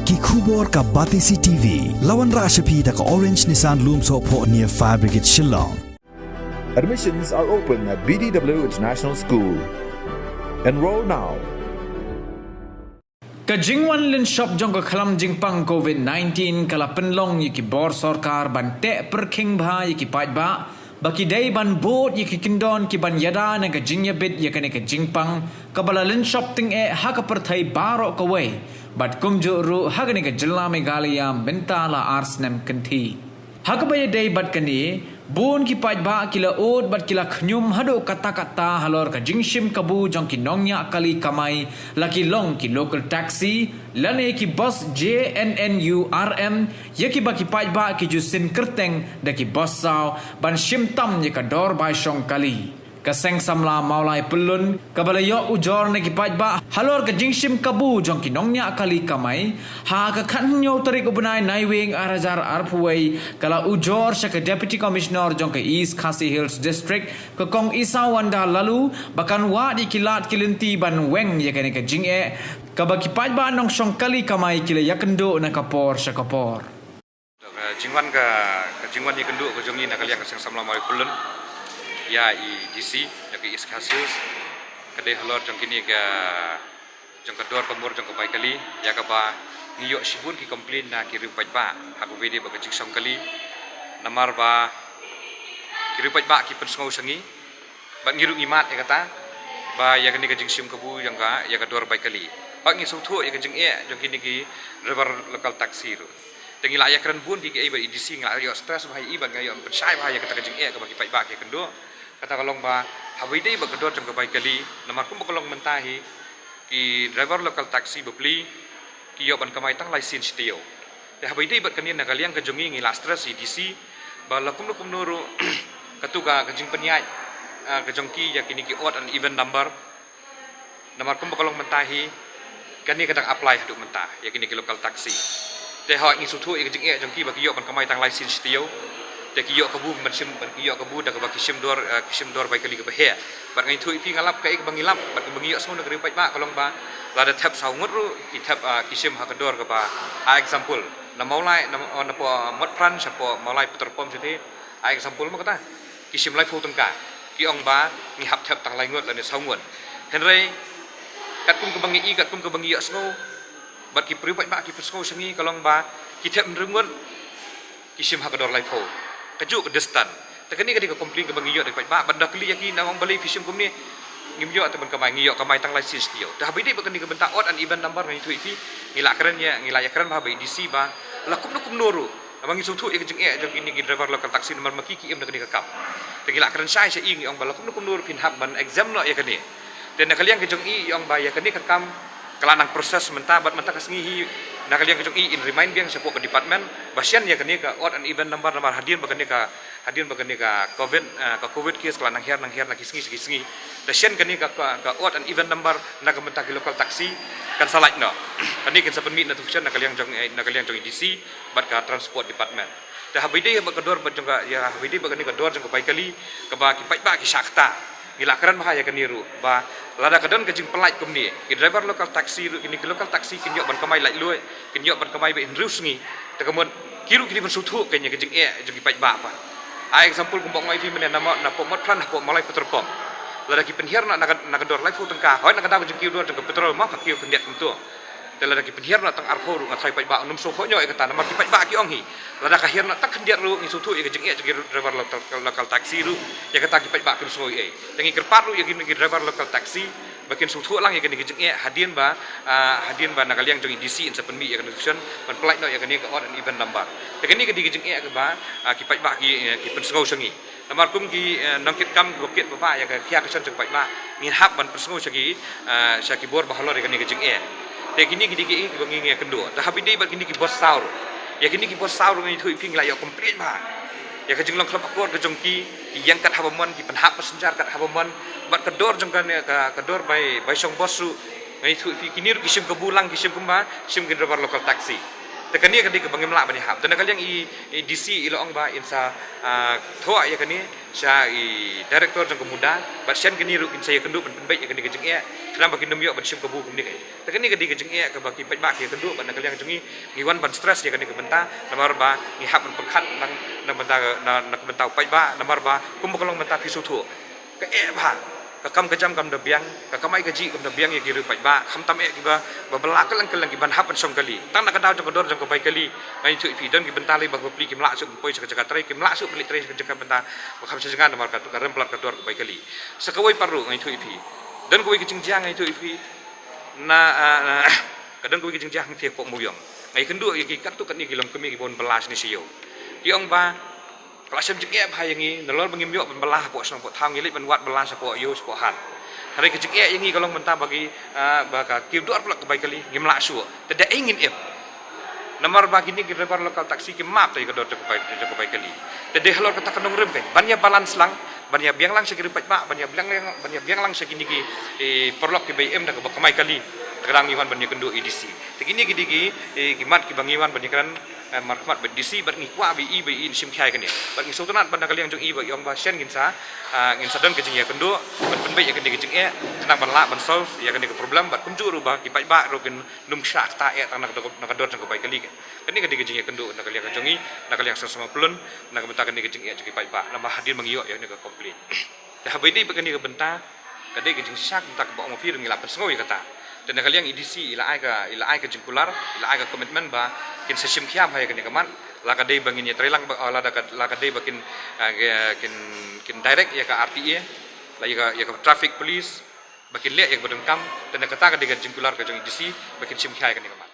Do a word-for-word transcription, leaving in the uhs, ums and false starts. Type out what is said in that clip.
Ki khubor ka Batesi T V. La wanrah sha phi da ka Orange Nissan Lumsohphoh near Fire Brigade Shillong. Admissions are open at B D W International School. Enroll now. Ka jingwan lynshop jong ka khlam jingpang COVID nineteen ka la pynlong ïa ki bor sorkar ban teh pyrkhing bha ïa ki paidbah ba ki dei ban bud ïa ki kyndon ki ban ïada na ka jingïabit ïa kane ka jingpang kaba la lynshop tyngeh ha ka pyrthei baroh kawei bad kumjuh ruh ha kane ka jylla Meghalaya mynta la ar snem kynthih. Ha kaba ïadei bad kane, bun ki paidbah ki la ud bad ki la khñium haduh katta katta halor ka jingshim kabu jong ki nongñiah kali kamai, la ki long ki local taxi lane ki bus J N N U R M, ïa kiba ki paidbah ki ju syn kyrteng da ki bus saw ban shim tam ïa ka dor bai shong kali. Ka Seng Samla Mawlai Pyllun kaba la ïoh ujor na ki paidbah halor ka jingshim kabu jong ki nongñiah kali kamai ha ka khathynñiew tarik u bnai Naiwieng ar hajar arphew wei ka la ujor sha ka Deputy Commissioner jong ka East Khasi Hills District, ka Kong Isawanda Laloo, ba kan wad ïa ki lad ki lynti ban weng ïa kane ka jingeh kaba ki paidbah nongshong kali kamai ki la ïakynduh na ka por sha ka por. Ka jingwan ka, ka jingwan ïakynduh ka jong ngi na ka liang ka Seng Samla Mawlai Pyllun ïa i D C jong ka East Khasi Hills ka dei halor jong kine ka, jong ka dor ka mur jong ka bai kali, ïa kaba ngi ïoh shibun ki complain na ki riew paidbah ha kaba ïadei bad ka jingshong kali. Namar ba ki riew paidbah ki pynsngew sha ngi bad ngi ruh ngi mad ïa kata ba ïa kane ka jingshim kabu jong ka, ïa ka dor bai kali. Bad ngi sngewthuh ïa ka jingeh jong kine ki driver local taxi ruh. Te ngi la ïakren bun ki, ki ei bad i D C, ngi la ïoh stress bha ïa i bad ngi ïoh pynshai bha ïa kata ka jingeh kaba ki paidbah ki ïakynduh. Kata ka long ba haba ïadei bad ka dor jong ka bai kali, namar kumba ka long mynta hi, ki driver local taxi bapli ki ïoh ban kamai tang lai sien shi taïew. Te haba ïadei bad kane na ka liang ka jong ngi ngi la stress ïa i D C ba la kumno kumno ruh katu ka, ka jingpynïaid, ah, ka jong ki ïa kine ki odd and even number. Namar kumba ka long mynta hi, kane ka dang apply haduh mynta ïa kine ki local taxi. Te hooid ngi sngewthuh ïa ka jingeh jong ki ba ki ïoh ban kamai tang lai sien shi taïew. Te ki ïoh kabu ban shim, ban ki ïoh kabu da kaba ki shim dor, eh, ki shim dor bai kali kaba heh. Bad nga ïathuh ïa phi, nga lap kaei kaba ngi lap bad kaba ngi ïohsngew na ka riew paidbah ka long ba lada thep saw ngut ruh ki thep, ah, ki shim ha ka dor kaba, ah, example, na Mawlai, na, na poh Motphran sha poh Mawlai petrol pump shatei, ah, example mo kata, ki shim laiphew tyngka, ki ong ba ngi hap thep tang lai ngut lane saw ngut. Hynrei katkum kaba ngi i, katkum kaba ngi ïohsngew bad ki riew paidbah ki pynsngew sha ngi ka long ba ki thep hynriew ngut, ki shim ha ka dor laiphew. Kajuh ka distance. Te kane ka dei ka complain kaba ngi ïoh da ki paidbah, bad da kylli ïa ki, na ong balei phi shim kumne, ngim ïoh te ban kamai, ngi ïoh kamai tang lai sien shi taïew. Te haba ïadei bad kane ka bynta odd and even number, nga ïathuh ïa phi, ngi la kren ïa, ngi la ïakren bha bad i D C ba la kumno kumno ruh, namar ngi sngewthuh ïa ka jingeh jong kine ki driver local taxi namar ma ki ki im na kane ka kam. Te ngi la kren shai sha i, ngi ong ba la kumno kumno ruh phin hap ban exempt noh ïa kane. Te na ka liang ka jong i, i ong ba ïa kane ka kam ka la nang process mynta, bad mynta ka sngi hi na ka liang ka jong i in remind biang shapoh ka department ba shen ïa kane ka odd and even number, namar hadien ba kane ka, hadien ba kane ka covid, eh, ka covid case ka la nang hiar nang hiar na ki sngi sha ki sngi. Da shen kane ka, ka, ka odd and even number na ka bynta ki local taxi kan sa lait noh. Kane kan sa pynmih na tu shen na ka liang jong, eh, na ka liang jong i D C bad ka transport department. Te haba ïadei bad ka dor bad jong ka, ïa haba ïadei bad kane ka dor jong ka bai kali kaba ki paidbah ki shah kata, ngi la kren bha ïa kane ruh ba lada ka don ka jingpyllait kumne, ki driver local taxi ruh, kine ki local taxi kin ïoh ban kamai laitluid, kin ïoh ban kamai bad hynriew sngi. Te ka mut ki ruh ki dei ban sngewthuh kein ïa ka jingeh jong ki paidbah pat. Ah, example kumba nga ong ïa phi mynne, na Mo-, na poh Motphran hapoh Mawlai petrol pump, lada ki pynhiar noh na ka, na ka dor laiphew tyngka, hooid na ka daw ka jingkiew dor jong ka petrol ma ka kiew khyndiat kumto. Te lada ki pynhiar noh tang arphew ruh nga tharai paidbah ym sngewthuh ïa kata, namar ki paidbah ki ong hi, lada ka hiar noh tang khyndiat ruh ngi sngewthuh ïa ka jingeh jong ki driver local, local taxi ruh, ïa kata ki paidbah kim sngew ei ei. Te ngi kyrpad ruh ïa kine ki driver local taxi ba kin sngewthuh lang ïa kane ka jingeh hadien ba, ah, hadien ba na ka liang jong i D C in sa pynmih ïa ka notification ban pyllait noh ïa kane ka odd and even number. Te kane ka dei ka jingeh kaba, ah, ki paidbah ki, eh, ki pynsngew sha ngi. Namar kum ki, eh, nongkitkam kiba kit bha ïa ka khia ka shon jong ki paidbah, ngin hap ban pynsngew sha ki, eh, sha ki bor ba halor ïa kane ka jingeh. Te kine ki dei kiei kiba ngi ngi ïakynduh. Te haba ïadei bad kine ki bus saw ruh, ïa kine ki bus saw ruh nga ïathuh ïa phi ngi la ïoh complain bha ïa ka jinglong khlem akor ka jong ki, ki ïeng kat haba mon, ki pynhap passenger kat haba mon, bad ka dor jong kane ka, ka dor bai, bai shong bus ruh nga ïathuh ïa phi kine ruh ki shim kabu lang, ki shim kumba shim ki driver local taxi. Te kane ka dei kaba ngim lah ban ïahap. Te na ka liang i, i D C i la ong ba in sa, ah, thoh ïa kane sha i director jong ka MUDA, bad shen kine ruh kin sa ïakynduh ban pynbeit ïa kane ka jingeh, khnang ba kin nym ïoh ban shim kabu kumne ka. Te kane ka dei ka jingeh kaba ki paidbah ki ïakynduh, bad na ka liang jong ngi ngi wan ban stress ïa kane ka bynta, namar ba ngi hap ban pyrkhat lang na bynta, na, na ka bynta u paidbah, namar ba kumba ka long mynta phi sngewthuh. Ka eh bha, ka kam ka jam kam da biang, ka kamai kajih kam da biang ïa ki riew paidbah, khamtam eh kiba, ba bylla kylleng kylleng kiban hap ban shong kali. Tang na ka daw jong ka dor jong ka bai kali, nga ïathuh ïa phi, don ki bynta lei ba ki bapli kim lah shuh ban poi sha ka jaka trei, kim lah shuh ban leit trei sha ka jaka bynta ba kham sha jngai namar ka, ka rem palat ka dor ka bai kali. Sa kawei pat ruh nga ïathuh ïa phi, don kawei ka jingjia nga ïathuh ïa phi, na, ah, na, ka don kawei ka jingjia hangtei hapoh Mawiong. Nga ïakynduh ïa ki katto katne ki longkmie kiba wan bylla shane sha ïew. Ki ong ba ka la shem jingeh bha ïa ngi, nalor ba ngim ïoh ban bylla hapoh shnong hapoh thaw, ngi leit ban wad bylla shapoh ïew shapoh hat. Hynrei ka jingeh ïa ngi ka long mynta ba ki, ah, ba ka, ki dor palat ka bai kali, ngim lah shuh. Te da ei ngin im? Namar ba kine ki driver local taxi ki map ïa ka dor jong ka bai, jong ka bai kali. Te dei halor kata ka nongrim kein ban ïa balance lang, ban ïa biang lang sha ki riew paidbah, ban ïa biang lang, ban ïa biang lang sha kine ki, eh, paralok kiba im da kaba kamai kali. Te ka dang ngi wan ban ïakynduh ïa i D C. Te kine ki dei ki, eh, ki mat kiba ngi wan ban ïakren, eh, markhmat bad i D C, bad ngi kwah ba i, ba i in shim khia ïa kane. Bad ngi sngewtynnat ba na ka liang jong i ba i ong ba shen ngin sa, ah, ngin sa don ka jingïakynduh ban pynbeit ïa kane ka jingeh, khnang ban lah ban solve ïa kane ka problem, bad kumjuh ruh ba ki paidbah ruh kin nym shah kata eh tang na ka, na ka dor jong ka bai kali kein. Kane ka dei ka jingïakynduh na ka liang jong i, na ka liang Seng Sma Pyllun, na ka bynta kane ka jingeh jong ki paidbah, namar hadien ba ngi ïoh ïa kane ka complaint. Te haba i dei bad kane ka bynta, ka dei ka jingshisha ka bynta kaba ong ma phi, ruh ngi la pynsngew ïa kata. Te na ka liang i D C i la ai ka, i la ai ka jingkular, i la ai ka commitment ba kin sa shim khia bha ïa kane ka mat, la ka dei ba ngin ïatrei lang ba, la da ka, la ka dei ba kin, ah, kin, kin direct ïa ka R T A, la ïa ka, ïa ka traffic police, ba kin leh ïa kaba donkam. Te na kata ka dei ka jingkular ka jong i D C ba kin shim khia ïa kane ka mat.